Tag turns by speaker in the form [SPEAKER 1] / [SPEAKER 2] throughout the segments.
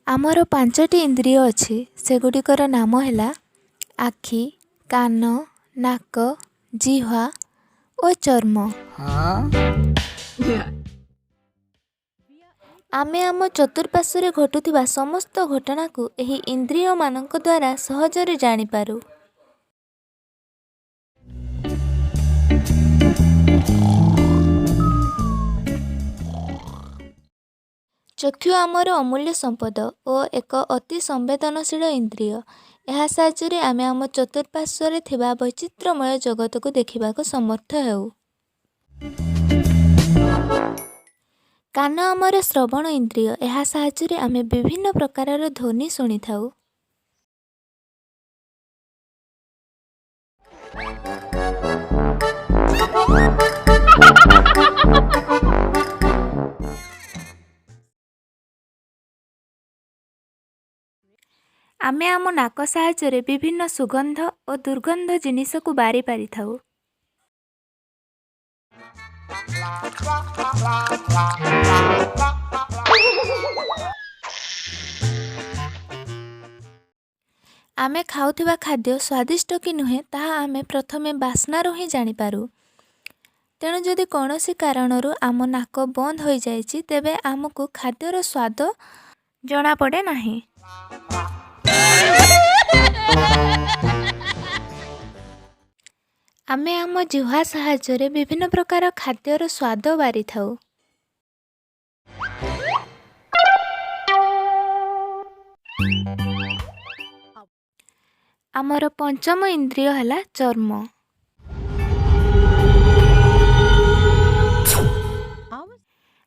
[SPEAKER 1] ଆମର ପାଞ୍ଚଟି ଇନ୍ଦ୍ରିୟ ଅଛି। ସେଗୁଡ଼ିକର ନାମ ହେଲା ଆଖି, କାନ, ନାକ, ଜିହ୍ୱା ଓ ଚର୍ମ। ଆମେ ଆମ ଚତୁଃପାର୍ଶ୍ୱରେ ଘଟୁଥିବା ସମସ୍ତ ଘଟଣାକୁ ଏହି ଇନ୍ଦ୍ରିୟମାନଙ୍କ ଦ୍ୱାରା ସହଜରେ ଜାଣିପାରୁ। ଚକ୍ଷୁ ଆମର ଅମୂଲ୍ୟ ସମ୍ପଦ ଓ ଏକ ଅତି ସମ୍ବେଦନଶୀଳ ଇନ୍ଦ୍ରିୟ। ଏହା ସାହାଯ୍ୟରେ ଆମେ ଆମ ଚତୁଃପାର୍ଶ୍ୱରେ ଥିବା ବୈଚିତ୍ର୍ୟମୟ ଜଗତକୁ ଦେଖିବାକୁ ସମର୍ଥ ହେଉ। କାନ ଆମର ଶ୍ରବଣ ଇନ୍ଦ୍ରିୟ। ଏହା ସାହାଯ୍ୟରେ ଆମେ ବିଭିନ୍ନ ପ୍ରକାରର ଧ୍ୱନି ଶୁଣିଥାଉ। ଆମେ ଆମ ନାକ ସାହାଯ୍ୟରେ ବିଭିନ୍ନ ସୁଗନ୍ଧ ଓ ଦୁର୍ଗନ୍ଧ ଜିନିଷକୁ ବାରି ପାରିଥାଉ। ଆମେ ଖାଉଥିବା ଖାଦ୍ୟ ସ୍ୱାଦିଷ୍ଟ କି ନୁହେଁ, ତାହା ଆମେ ପ୍ରଥମେ ବାସ୍ନାରୁ ହିଁ ଜାଣିପାରୁ। ତେଣୁ ଯଦି କୌଣସି କାରଣରୁ ଆମ ନାକ ବନ୍ଦ ହୋଇଯାଇଛି, ତେବେ ଆମକୁ ଖାଦ୍ୟର ସ୍ୱାଦ ଜଣାପଡ଼େ ନାହିଁ। ଆମେ ଆମ ଜିହ୍ୱା ସାହାଯ୍ୟରେ ବିଭିନ୍ନ ପ୍ରକାର ଖାଦ୍ୟର ସ୍ୱାଦ ବାରିଥାଉ। ଆମର ପଞ୍ଚମ ଇନ୍ଦ୍ରିୟ ହେଲା ଚର୍ମ।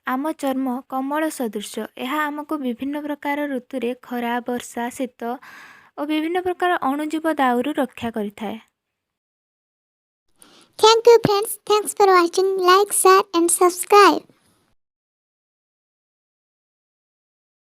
[SPEAKER 1] ଆମ ଚର୍ମ କମଳ ସଦୃଶ। ଏହା ଆମକୁ ବିଭିନ୍ନ ପ୍ରକାର ଋତୁରେ ଖରା, ବର୍ଷା, ଶୀତ ଓ ବିଭିନ୍ନ ପ୍ରକାର ଅଣୁଜୀବ ଦାଉରୁ ରକ୍ଷା କରିଥାଏ।
[SPEAKER 2] Thank you, friends. Thanks for watching. Like, share and subscribe.